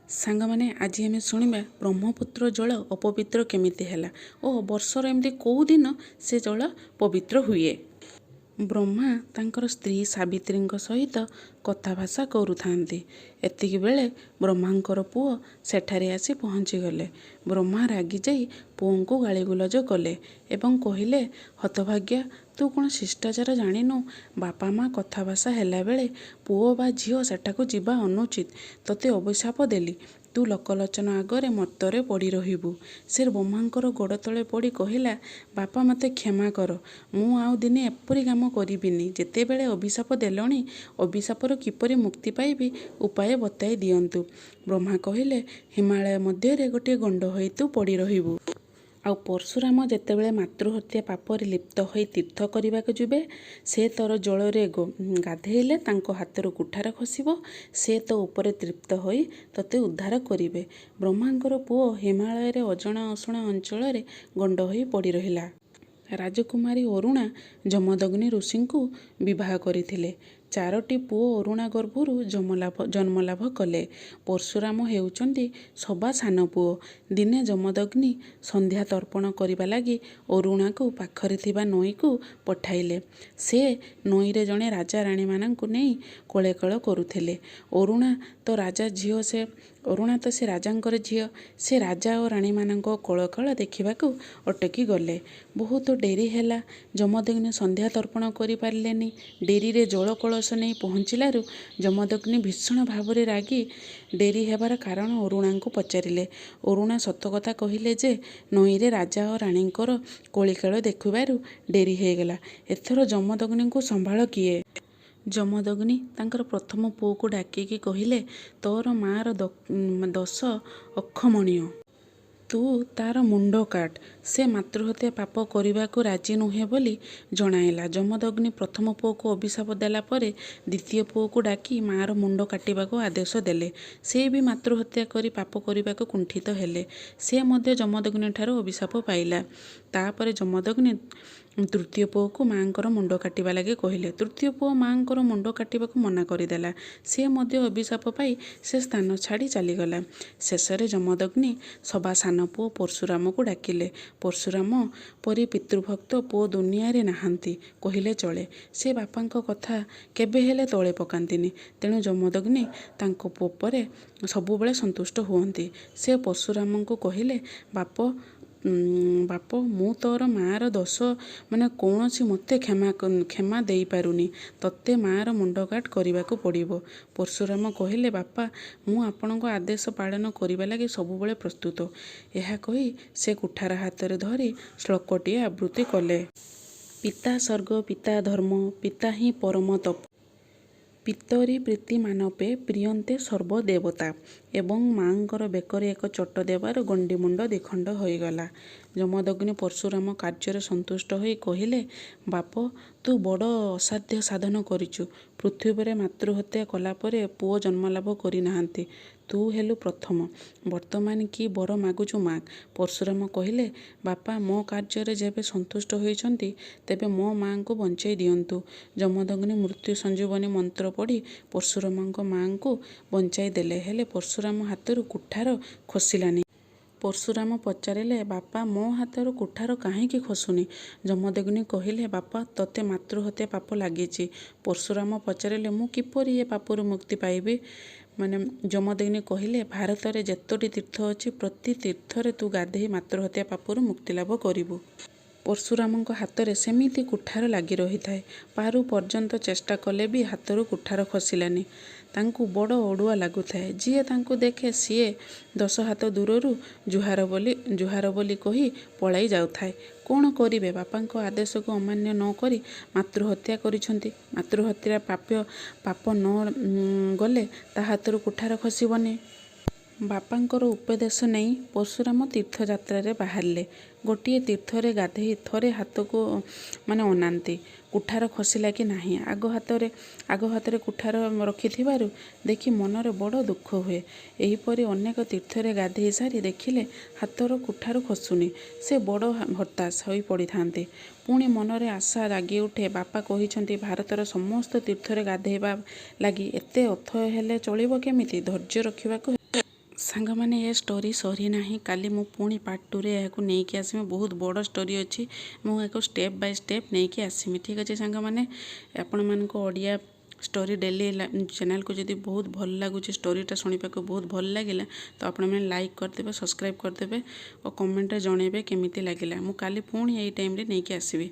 ସାଙ୍ଗମାନେ, ଆଜି ଆମେ ଶୁଣିବା ବ୍ରହ୍ମପୁତ୍ର ଜଳ ଅପବିତ୍ର କେମିତି ହେଲା ଓ ବର୍ଷର ଏମିତି କେଉଁ ଦିନ ସେ ଜଳ ପବିତ୍ର ହୁଏ। ବ୍ରହ୍ମା ତାଙ୍କର ସ୍ତ୍ରୀ ସାବିତ୍ରୀଙ୍କ ସହିତ କଥାଭାଷା କରୁଥାନ୍ତି। ଏତିକିବେଳେ ବ୍ରହ୍ମାଙ୍କର ପୁଅ ସେଠାରେ ଆସି ପହଞ୍ଚିଗଲେ। ବ୍ରହ୍ମା ରାଗିଯାଇ ପୁଅଙ୍କୁ ଗାଳିଗୁଲଜ କଲେ ଏବଂ କହିଲେ, ହତଭାଗ୍ୟା, ତୁ କ'ଣ ଶିଷ୍ଟାଚାର ଜାଣିନୁ? ବାପା ମା' କଥାଭାଷା ହେଲାବେଳେ ପୁଅ ବା ଝିଅ ସେଠାକୁ ଯିବା ଅନୁଚିତ। ତୋତେ ଅଭିଶାପ ଦେଲି, ତୁ ଲୋକଲୋଚନ ଆଗରେ ମର୍ତ୍ତ୍ୟରେ ପଡ଼ି ରହିବୁ। ସେ ବ୍ରହ୍ମାଙ୍କର ଗୋଡ଼ତଳେ ପଡ଼ି କହିଲା, ବାପା, ମୋତେ କ୍ଷମା କର। ମୁଁ ଆଉ ଦିନେ ଏପରି କାମ କରିବିନି। ଯେତେବେଳେ ଅଭିଶାପ ଦେଲଣି, ଅଭିଶାପରୁ କିପରି ମୁକ୍ତି ପାଇବି ଉପାୟ ବତାଇ ଦିଅନ୍ତୁ। ବ୍ରହ୍ମା କହିଲେ, ହିମାଳୟ ମଧ୍ୟରେ ଗୋଟିଏ ଗଣ୍ଡ ହୋଇ ତୁ ପଡ଼ି ରହିବୁ। ଆଉ ପରଶୁରାମ ଯେତେବେଳେ ମାତୃହତ୍ୟା ପାପରେ ଲିପ୍ତ ହୋଇ ତୀର୍ଥ କରିବାକୁ ଯିବେ, ସେ ତୋର ଜଳରେ ଗାଧୋଇଲେ ତାଙ୍କ ହାତରୁ କୁଠାର ଖସିବ। ସେ ତୋ ଉପରେ ତୃପ୍ତ ହୋଇ ତୋତେ ଉଦ୍ଧାର କରିବେ। ବ୍ରହ୍ମାଙ୍କର ପୁଅ ହିମାଳୟରେ ଅଜଣା ଅଶୁଣା ଅଞ୍ଚଳରେ ଗଣ୍ଡ ହୋଇ ପଡ଼ି ରହିଲା। ରାଜକୁମାରୀ ଅରୁଣା ଯମଦଗ୍ନି ଋଷିଙ୍କୁ ବିବାହ କରିଥିଲେ। ଚାରୋଟି ପୁଅ ଅରୁଣା ଗର୍ଭରୁ ଜନ୍ମଲାଭ କଲେ। ପରଶୁରାମ ହେଉଛନ୍ତି ସବା ସାନ ପୁଅ। ଦିନେ ଯମଦଗ୍ନି ସନ୍ଧ୍ୟା ତର୍ପଣ କରିବା ଲାଗି ଅରୁଣାକୁ ପାଖରେ ଥିବା ନଈକୁ ପଠାଇଲେ। ସେ ନଈରେ ଜଣେ ରାଜା ରାଣୀମାନଙ୍କୁ ନେଇ କଳେକେଳ କରୁଥିଲେ। ଅରୁଣା ତ ସେ ରାଜାଙ୍କର ଝିଅ। ସେ ରାଜା ଓ ରାଣୀମାନଙ୍କ କଳେକେଳ ଦେଖିବାକୁ ଅଟକି ଗଲେ। ବହୁତ ଡେରି ହେଲା। ଯମଦଗ୍ନି ସନ୍ଧ୍ୟା ତର୍ପଣ କରିପାରିଲେନି। ଡେରିରେ ଜଳ କଳସ ନେଇ ପହଞ୍ଚିଲାରୁ ଯମଦଗ୍ନି ଭୀଷଣ ଭାବରେ ରାଗି ଡେରି ହେବାର କାରଣ ଅରୁଣାଙ୍କୁ ପଚାରିଲେ। ଅରୁଣା ସତକଥା କହିଲେ ଯେ ନଈରେ ରାଜା ଓ ରାଣୀଙ୍କର କଳିକେଳ ଦେଖିବାରୁ ଡେରି ହୋଇଗଲା। ଏଥର ଯମଦଗ୍ନିଙ୍କୁ ସମ୍ଭାଳ କିଏ? ଯମଦଗ୍ନି ତାଙ୍କର ପ୍ରଥମ ପୁଅକୁ ଡାକିକି କହିଲେ, ତୋର ମାଆର ଦୋଷ ଅକ୍ଷମଣୀୟ। ତୁ ତା'ର ମୁଣ୍ଡ କାଟ। ସେ ମାତୃହତ୍ୟା ପାପ କରିବାକୁ ରାଜି ନୁହେଁ ବୋଲି ଜଣାଇଲା। ଯମଦଗ୍ନି ପ୍ରଥମ ପୁଅକୁ ଅଭିଶାପ ଦେଲା ପରେ ଦ୍ୱିତୀୟ ପୁଅକୁ ଡାକି ମାଆର ମୁଣ୍ଡ କାଟିବାକୁ ଆଦେଶ ଦେଲେ। ସେ ବି ମାତୃହତ୍ୟା କରି ପାପ କରିବାକୁ କୁଣ୍ଠିତ ହେଲେ। ସେ ମଧ୍ୟ ଯମଦଗ୍ନିଠାରୁ ଅଭିଶାପ ପାଇଲା। ତା'ପରେ ଯମଦଗ୍ନି ତୃତୀୟ ପୁଅକୁ ମାଆଙ୍କର ମୁଣ୍ଡ କାଟିବା ଲାଗି କହିଲେ। ତୃତୀୟ ପୁଅ ମାଆଙ୍କର ମୁଣ୍ଡ କାଟିବାକୁ ମନା କରିଦେଲା। ସେ ମଧ୍ୟ ଅଭିଶାପ ପାଇ ସେ ସ୍ଥାନ ଛାଡ଼ି ଚାଲିଗଲା। ଶେଷରେ ଯମଦଗ୍ନି ସବା ସାନ ପୁଅ ପରଶୁରାମକୁ ଡାକିଲେ। ପରଶୁରାମ ପରି ପିତୃଭକ୍ତ ପୁଅ ଦୁନିଆରେ ନାହାନ୍ତି କହିଲେ ଚଳେ। ସେ ବାପାଙ୍କ କଥା କେବେହେଲେ ତଳେ ପକାନ୍ତିନି। ତେଣୁ ଯମଦଗ୍ନି ତାଙ୍କ ଉପରେ ସବୁବେଳେ ସନ୍ତୁଷ୍ଟ ହୁଅନ୍ତି। ସେ ପରଶୁରାମଙ୍କୁ କହିଲେ, ବାପ, ମୁଁ ତୋର ମାଆର ଦୋଷ ମାନେ କୌଣସି ମତେ କ୍ଷମା ଦେଇପାରୁନି। ତୋତେ ମାଆର ମୁଣ୍ଡ କାଟ କରିବାକୁ ପଡ଼ିବ। ପରଶୁରାମ କହିଲେ, ବାପା, ମୁଁ ଆପଣଙ୍କ ଆଦେଶ ପାଳନ କରିବା ଲାଗି ସବୁବେଳେ ପ୍ରସ୍ତୁତ। ଏହା କହି ସେ କୁଠାର ହାତରେ ଧରି ଶ୍ଲୋକଟିଏ ଆବୃତ୍ତି କଲେ। ପିତା ସ୍ୱର୍ଗ ପିତା ଧର୍ମ ପିତା ହିଁ ପରମ ତପ। ପିତରି ପ୍ରୀତିମାନପେ ପ୍ରିୟନ୍ତେ ସର୍ବ ଦେବତା। ଏବଂ ମାଆଙ୍କର ବେକରେ ଏକ ଚୋଟ ଦେବାରୁ ଗଣ୍ଡି ମୁଣ୍ଡ ଦ୍ୱିଖଣ୍ଡ ହୋଇଗଲା। ଯମଦଗ୍ନି ପରଶୁରାମ କାର୍ଯ୍ୟରେ ସନ୍ତୁଷ୍ଟ ହୋଇ କହିଲେ, ବାପ, ତୁ ବଡ଼ ଅସାଧ୍ୟ ସାଧନ କରିଛୁ। ପୃଥିବୀରେ ମାତୃହତ୍ୟା କଲାପରେ ପୁଅ ଜନ୍ମଲାଭ କରିନାହାନ୍ତି। ତୁ ହେଲୁ ପ୍ରଥମ। ବର୍ତ୍ତମାନ କି ବର ମାଗୁଛୁ ମାଗ। ପରଶୁରାମ କହିଲେ, ବାପା, ମୋ କାର୍ଯ୍ୟରେ ଯେବେ ସନ୍ତୁଷ୍ଟ ହୋଇଛନ୍ତି, ତେବେ ମୋ ମାଆଙ୍କୁ ବଞ୍ଚାଇ ଦିଅନ୍ତୁ। ଯମଦଗ୍ନି ମୃତ୍ୟୁ ସଞ୍ଜୀବନୀ ମନ୍ତ୍ର ପଢ଼ି ପରଶୁରାମଙ୍କ ମାଆଙ୍କୁ ବଞ୍ଚାଇ ଦେଲେ। ହେଲେ ପରଶୁରାମ ହାତରୁ କୁଠାର ଖସିଲାନି। ପରଶୁରାମ ପଚାରିଲେ, ବାପା, ମୋ ହାତରୁ କୁଠାର କାହିଁକି ଖସୁନି? ଯମଦଗ୍ନି କହିଲେ, ବାପା, ତୋତେ ମାତୃହତ୍ୟା ପାପ ଲାଗିଛି। ପରଶୁରାମ ପଚାରିଲେ, ମୁଁ କିପରି ଏ ପାପରୁ ମୁକ୍ତି ପାଇବି? ମାନେ ଯମଦଗ୍ନି କହିଲେ, ଭାରତରେ ଯେତୋଟି ତୀର୍ଥ ଅଛି, ପ୍ରତି ତୀର୍ଥରେ ତୁ ଗାଧୋଇ ମାତୃହତ୍ୟା ପାପରୁ ମୁକ୍ତିଲାଭ କରିବୁ। ପରଶୁରାମଙ୍କ ହାତରେ ସେମିତି କୁଠାର ଲାଗି ରହିଥାଏ। ପାରୁ ପର୍ଯ୍ୟନ୍ତ ଚେଷ୍ଟା କଲେ ବି ହାତରୁ କୁଠାର ଖସିଲାନି। ତାଙ୍କୁ ବଡ଼ ଅଡ଼ୁଆ ଲାଗୁଥାଏ। ଯିଏ ତାଙ୍କୁ ଦେଖେ, ସିଏ 10 ହାତ ଦୂରରୁ ଜୁହାର ବୋଲି କହି ପଳାଇ ଯାଉଥାଏ। କ'ଣ କରିବେ? ବାପାଙ୍କ ଆଦେଶକୁ ଅମାନ୍ୟ ନ କରି ମାତୃହତ୍ୟା କରିଛନ୍ତି। ମାତୃହତ୍ୟା ପାପ ନ ଗଲେ ତା ହାତରୁ କୁଠାର ଖସିବନି। ବାପାଙ୍କର ଉପଦେଶ ନେଇ ପରଶୁରାମ ତୀର୍ଥଯାତ୍ରାରେ ବାହାରିଲେ। ଗୋଟିଏ ତୀର୍ଥରେ ଗାଧୋଇ ଥରେ ହାତକୁ ମାନେ ଅନାନ୍ତି, କୁଠାର ଖସିଲା କି ନାହିଁ। ଆଗ ହାତରେ କୁଠାର ରଖିଥିବାର ଦେଖି ମନରେ ବଡ଼ ଦୁଃଖ ହୁଏ। ଏହିପରି ଅନେକ ତୀର୍ଥରେ ଗାଧୋଇ ସାରି ଦେଖିଲେ ହାତର କୁଠାର ଖସୁନି। ସେ ବଡ଼ ହତାଶ ହୋଇ ପଡ଼ିଥାନ୍ତି। ପୁଣି ମନରେ ଆଶା ଜାଗିଉଠେ, ବାପା କହିଛନ୍ତି ଭାରତର ସମସ୍ତ ତୀର୍ଥରେ ଗାଧୋଇବା ଲାଗି। ଏତେ ଅଥୟ ହେଲେ ଚଳିବ କେମିତି? ଧୈର୍ଯ୍ୟ ରଖିବାକୁ। ସାଙ୍ଗମାନେ, ଏ ଷ୍ଟୋରି ସରିନାହିଁ। କାଲି ମୁଁ ପୁଣି ପାର୍ଟ 2ରେ ଏହାକୁ ନେଇକି ଆସିବି। ବହୁତ ବଡ଼ ଷ୍ଟୋରି ଅଛି, ମୁଁ ଏହାକୁ ଷ୍ଟେପ୍ ବାଇ ଷ୍ଟେପ୍ ନେଇକି ଆସିବି। ଠିକ୍ ଅଛି ସାଙ୍ଗମାନେ, ଆପଣମାନଙ୍କୁ ଓଡ଼ିଆ ଷ୍ଟୋରି ଡେଲି ଚ୍ୟାନେଲ୍କୁ ଯଦି ବହୁତ ଭଲ ଲାଗୁଛି, ଷ୍ଟୋରିଟା ଶୁଣିବାକୁ ବହୁତ ଭଲ ଲାଗିଲା, ତ ଆପଣମାନେ ଲାଇକ୍ କରିଦେବେ, ସବସ୍କ୍ରାଇବ୍ କରିଦେବେ ଓ କମେଣ୍ଟରେ ଜଣାଇବେ କେମିତି ଲାଗିଲା। ମୁଁ କାଲି ପୁଣି ଏଇ ଟାଇମ୍ରେ ନେଇକି ଆସିବି।